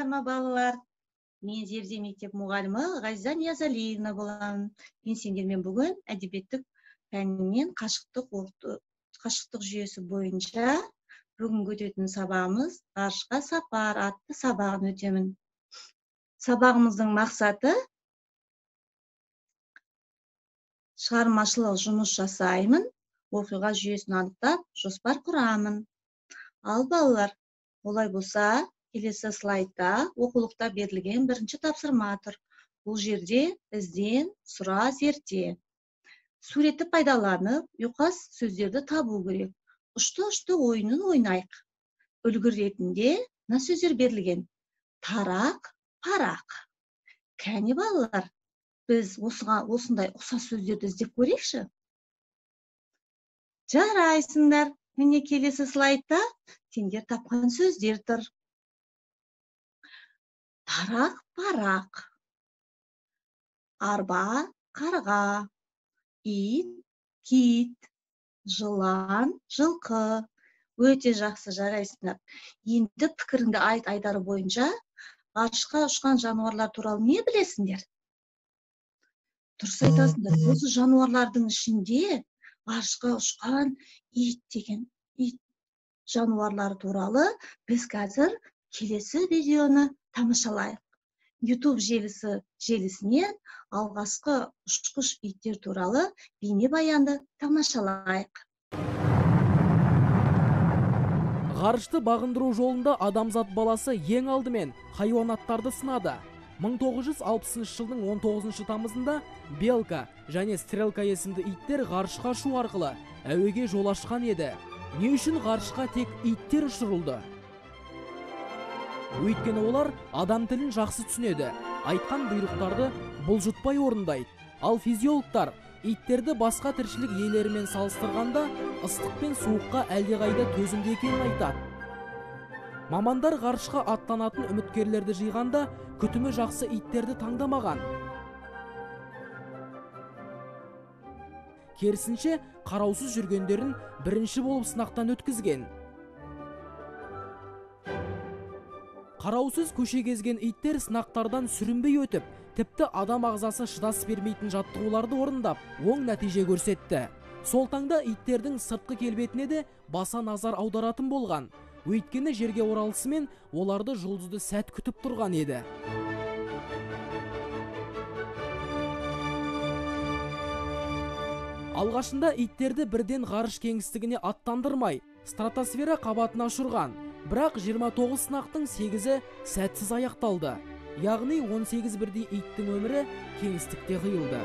Ма, балалар? Мен Зерде мектеп мұғалімі Ғазиза Ниязалиевна боламын. Мен сендермен бүгін әдебиеттік пәнінен қашықтық жүйесі бойынша бүгінгі өтетін сабағымыз «Ғарышқа сапар» атты сабағын өтемін. Сабағымыздың мақсаты: шығармашылық жұмыс жасаймын, оқиға жүйесін анықтап, жоспар құрамын. Ал, балалар, олай болса, келесі слайдта оқулықта берілген бірінші тапсырма тұр. Бұл жерде ізден, сұра, зертте. Суретті пайдаланып, ұйқас сөздерді табу керек. Ұшты-ұшты ойынын ойнайық. Үлгі ретінде мына сөздер берілген: тарақ, парақ. Кәне, балалар, біз осындай ұқсас сөздерді іздеп көрейікші. Жарайсыңдар. Міне, келесі слайдта сендер тапқан сөздер тұр: тарақ, парақ, арба, қарға, ит, кит, жылан, жылқы. Өте жақсы, жарайсыңдар. Енді «Пікіріңді айт» айдары бойынша ғарышқа ұшқан жануарлар туралы не білесіңдер? Дұрыс айтасыңдар. Осы жануарлардың ішінде ғарышқа ұшқан ит деген ит жануарлары туралы біз қазір келесі видеоны тамашалайық. YouTube желісінен алғашқы ұшқыш иттер туралы бейнебаянды тамашалайық. Ғарышты бағындыру жолында адамзат баласы ең алдымен хайуанаттарды сынады. 1960 жылдың 19 тамызында Белка және Стрелка есімді иттер ғарышқа ұшу арқылы әуеге жол ашқан еді. Не үшін ғарышқа тек иттер ұшырылды? Өйткені олар адам тілін жақсы түсінеді, айтқан бұйрықтарды бұлжытпай орындайды. Ал физиологтар иттерді басқа тіршілік иелерімен салыстырғанда ыстық пен суыққа әлдеқайда төзімді екенін айтады. Мамандар ғарышқа аттанатын үміткерлерді жиғанда күтімі жақсы иттерді таңдамаған. Керісінше, қараусыз жүргендерін бірінші болып сынақтан өткізген. Қараусыз көше кезген иттер сынақтардан сүрінбей өтіп, тіпті адам ағзасы шыдас бермейтін жаттығуларды орындап, оң нәтиже көрсетті. Сол таңда иттердің сыртқы келбетіне де баса назар аударатын болған. Өйткені жерге оралысымен оларды жұлдызды сәт күтіп тұрған еді. Алғашында иттерді бірден ғарыш кеңістігіне аттандырмай, стратосфера қабатына ұшырған. Бірақ 29 сынақтың 8-і сәтсіз аяқталды. Яғни 18 бірдей иттің өмірі кеңістікте қиылды.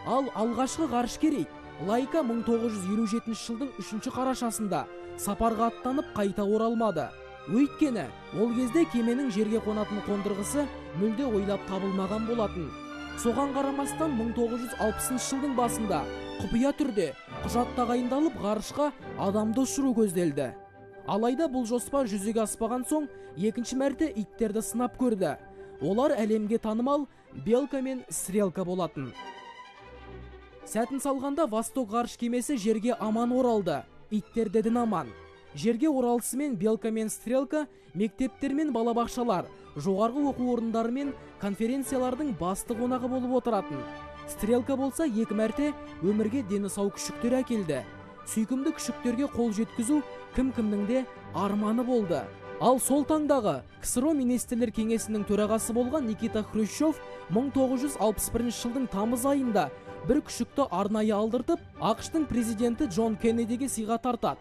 Ал алғашқы ғарышкер ит Лайка 1957 жылдың 3 қарашасында сапарға аттанып, қайта оралмады. Өйткені ол кезде кеменің жерге қонатын қондырғысы мүлде ойлап табылмаған болатын. Соған қарамастан 1960 жылдың басында құпия түрде құжат тағайындалып, ғарышқа адамды ұшыру көзделді. Алайда бұл жоспар жүзеге аспаған соң, екінші мәрте иттерді сынап көрді. Олар әлемге танымал Белка мен Стрелка болатын. Сәтін салғанда Восток ғарыш кемесі жерге аман оралды. Иттер де дін аман. Жерге оралысымен Белка мен Стрелка мектептер мен балабақшалар, жоғарғы оқу орындары мен конференциялардың басты қонағы болып отыратын. Стрелка болса, екі мәрте өмірге дені сау күшіктер әкелді. Сүйкімді күшіктерге қол жеткізу кім кімнің де арманы болды. Ал сол таңдағы КСРО Министрлер кеңесінің төрағасы болған Никита Хрущев 1961 жылдың тамыз айында бір күшікті арнайы алдыртып, АҚШ-тың президенті Джон Кеннедиге сыйға тартады.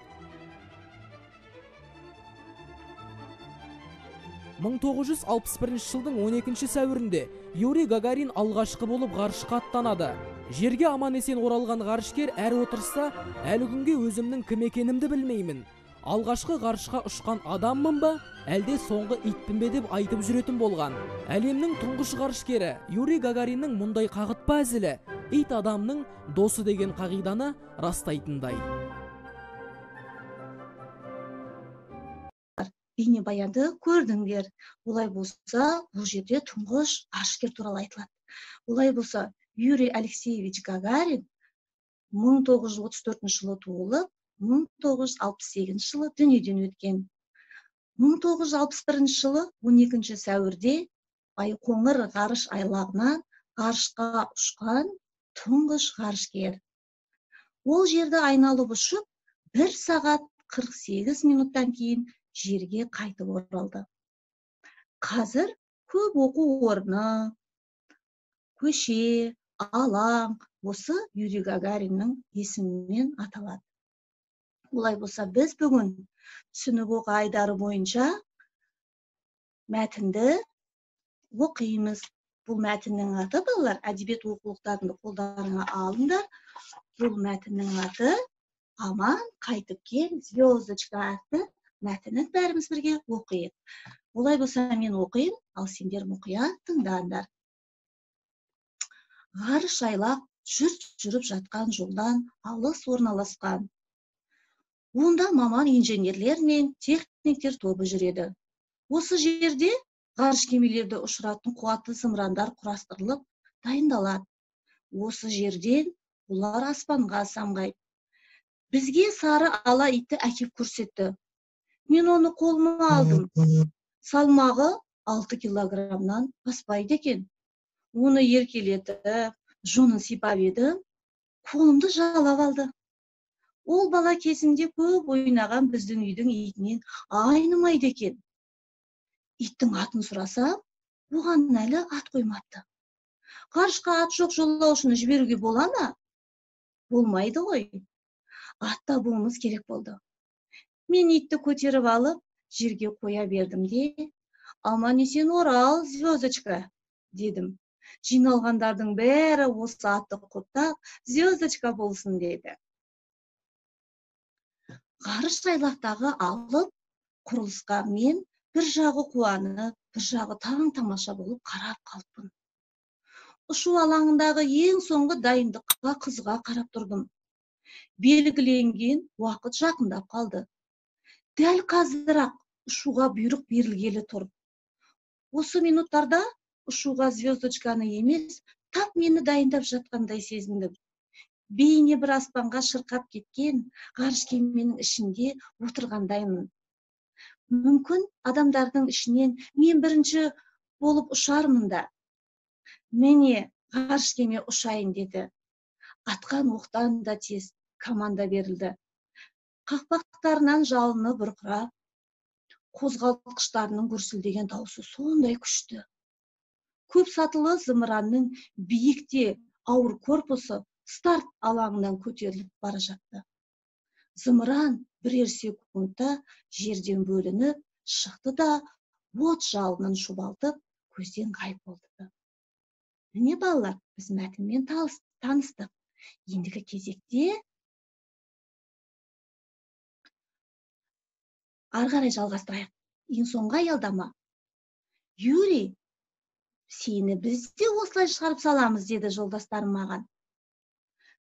1961 жылдың 12 сәуірінде Юрий Гагарин алғашқы болып ғарышқа аттанады. Жерге аман есен оралған ғарышкер әр отырыста: «Әлі күнге өзімнің кім екенімді білмеймін. Алғашқы ғарышқа ұшқан адаммын ба, әлде соңғы итпін бе?» деп айтып жүретін болған. Әлемнің тұңғыш ғарышкері Юрий Гагариннің мұндай қағытпа әзілі ит адамның досы деген қағиданы растайтындай. Бейнебаянды көрдіңдер. Олай болса, бұл жерде тұңғыш ғарышкер туралы айтылады. Олай болса, Юрий Алексеевич Гагарин. 1934 жылы туылып, 1968 жылы дүниеден өткен. 1961 жылы 12 сәуірде Байқоңыр ғарыш айлағынан ғарышқа ұшқан тұңғыш ғарышкер. Ол жерді айналып ұшып, 1 сағат 48 минуттан кейін жерге қайтып оралды. Қазір көп оқу орны, көше, алаң осы Юрий Гагариннің есімімен аталады. Олай болса, біз бүгін түсінік оқы айдары бойынша мәтінді оқимыз. Бұл мәтіннің аты, балалар, әдебиет оқулықтарыңды қолдарыңа алыңдар. Бұл мәтіннің аты «Аман қайтып кел, Звездочка» атты мәтінін бәріміз бірге оқиық. Олай болса, мен оқиын, ал сендер мұқият тыңдаңдар. Ғарыш айлақ жұрт жүріп жатқан жолдан алыс орналасқан. Онда маман инженерлер мен техниктер тобы жүреді. Осы жерде ғарыш кемелерді ұшыратын қуатты зымырандар құрастырылып дайындалады. Осы жерден олар аспанға самғайды. Бізге сары ала итті әкеп көрсетті. Мен оны қолыма алдым. Салмағы 6 килограммнан аспайды екен. Оны еркелетіп, жонын сипап едім, қолымды жалап алды. Ол бала кезімде көп ойнаған біздің үйдің итінен айнымайды екен. Иттің атын сұрасам, оған әлі ат қоймапты. Ғарышқа ат жоқ жолаушыны жіберуге бола ма? Болмайды ғой. Ат табуымыз керек болды. Мен итті көтеріп алып, жерге қоя бердім де, «Аман есен орал, Звездочка», дедім. Жиналғандардың бәрі осы атты құттап, «Звездочка болсын» деді. Ғарыш айлақтағы алып құрылысқа мен бір жағы қуанып, бір жағы таң тамаша болып қарап қалыппын. Ұшу алаңындағы ең соңғы дайындыққа қызыға қарап тұрдым. Белгіленген уақыт жақындап қалды. Дәл қазір-ақ ұшуға бұйрық берілгелі тұр. Осы минуттарда ұшуға Звездочканы емес, тап мені дайындап жатқандай сезіндім. Бейне бір аспанға шырқап кеткен ғарыш кеменің ішінде отырғандаймын. Мүмкін адамдардың ішінен мен бірінші болып ұшармын да. Міне, ғарыш кеме ұшайын деді. Атқан оқтан да тез команда берілді. Қақпақтарынан жалыны бұрқырап, қозғалтқыштарының гүрсілдеген даусы сондай күшті. Көп сатылы зымыранның биікте ауыр корпусы старт алаңынан көтеріліп бара жатты. Зымыран бірер секундта жерден бөлініп шықты да, от жалынын шұбалтып, көзден ғайып болды. Міне, балалар, біз мәтінмен таныстық. Ендігі кезекте ары қарай жалғастырайық. Ең соңғы аялдама. Юрий, сені біз де осылай шығарып саламыз, деді жолдастарым маған.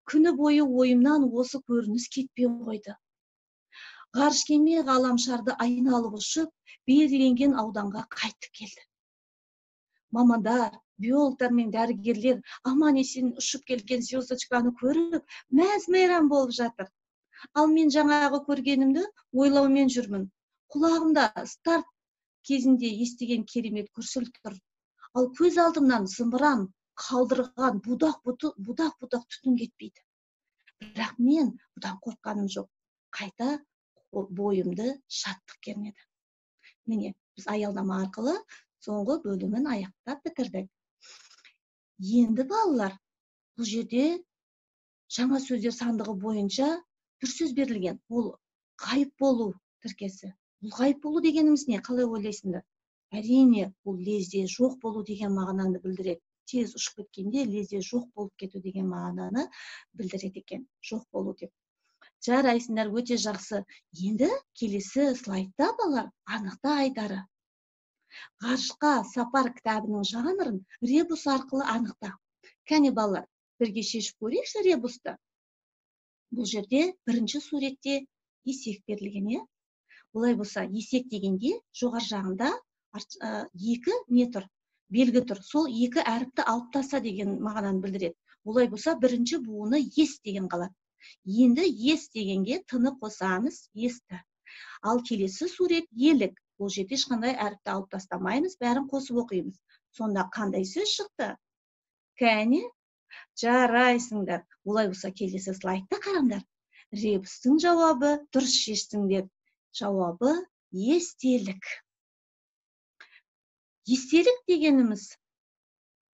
Күні бойы ойымнан осы көрініс кетпей қойды. Ғарыш кеме ғаламшарды айналып ұшып, белгіленген ауданға қайтып келді. Мамандар, биологтар мен дәрігерлер аман есен ұшып келген Звездочканы көріп, мәз-мейрам болып жатыр. Ал мен жаңағы көргенімді ойлаумен жүрмін. Құлағымда старт кезінде естіген керемет күрсіл тұр. Ал көз алдымнан зымыран қалдырған будақ-будақ түтін кетпейді. Бірақ мен бұдан қорыққаным жоқ. Қайта бойымды шаттық кернеді. Міне, біз аялдама арқылы соңғы бөлімін аяқтап бітірдік. Енді балалар, бұл жерде жаңа сөздер сандығы бойынша бір сөз берілген. Ол ғайып болу тіркесі. Бұл ғайып болу дегеніміз не? Қалай ойлайсыңдар? Әрине, бұл лезде жоқ болу деген мағынаны білдіреді. Тез ұшып кеткенде лезде жоқ болып кету деген мағынаны білдіреді екен. Жоқ болу деп. Жарайсыңдар, өте жақсы. Енді келесі слайдта балалар анықта айдары. Ғарышқа сапар кітабының жанрын ребус арқылы анықта. Кәне балалар, бірге шешіп көрейікші ребусты. Бұл жерде бірінші суретте есек берілген, е? Олай болса, есек дегенде жоғары жағында 2 метр белгі тұр. Сол 2 әріпті алып таста деген мағынаны білдіреді. Олай болса, бірінші буыны ес деген қалады. Енді ес дегенге тыны қосамыз, есті. Ал келесі сурет елік. Бұл жерде ешқандай әріпті алып тастамаймыз, бәрін қосып оқимыз. Сонда қандай сөз шықты? Кәне, жарайсыңдар. Олай болса, келесі слайдта қараңдар. Ребустың жауабы дұрыс шештіңдер. Жауабы естелік. Естелік дегеніміз,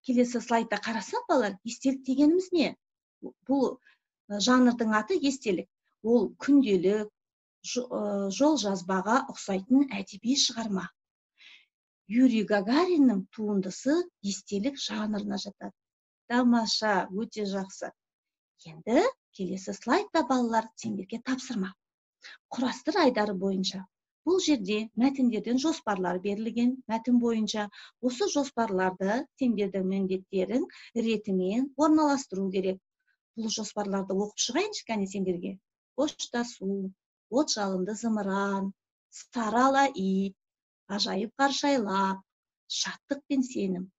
келесі слайдта қарасақ, балалар, естелік дегеніміз не? Бұл жанрдың аты естелік. Ол күнделік, жол жазбаға ұқсайтын әдеби шығарма. Юрий Гагариннің туындысы естелік жанрына жатады. Тамаша, өте жақсы. Енді келесі слайдта, балалар, сендерге тапсырма. Құрастыр айдары бойынша. Бұл жерде мәтіндерден жоспарлар берілген, мәтін бойынша. Осы жоспарларды сендердің міндеттерің ретімен орналастыру керек. Бұл жоспарларды оқып шығайыншы кәне сендерге. Қоштасу, от жалынды зымыран, сары ала ит, ғажайып ғарышайлақ, шаттық пен сенім.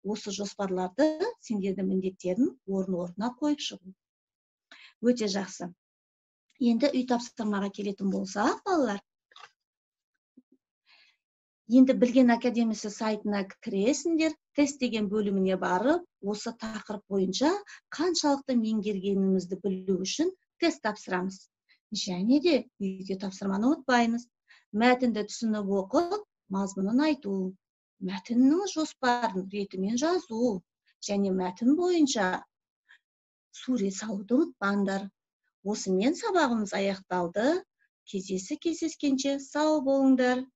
Осы жоспарларды сендердің міндеттерін орын-орнына қойып шығу. Өте жақсы. Енді үй тапсырмаға келетін болсақ, балалар, енді Білген академиясы сайтына кіресіңдер, тест деген бөліміне барып, осы тақырып бойынша қаншалықты меңгергенімізді білу үшін тест тапсырамыз. Және де үйге тапсырманы ұмытпаймыз. Мәтінді түсініп оқып, мазмұнын айту, мәтіннің жоспарын ретімен жазу және мәтін бойынша сурет салуды ұмытпаңдар. Осымен сабағымыз аяқталды. Кездескенше сау болыңдар.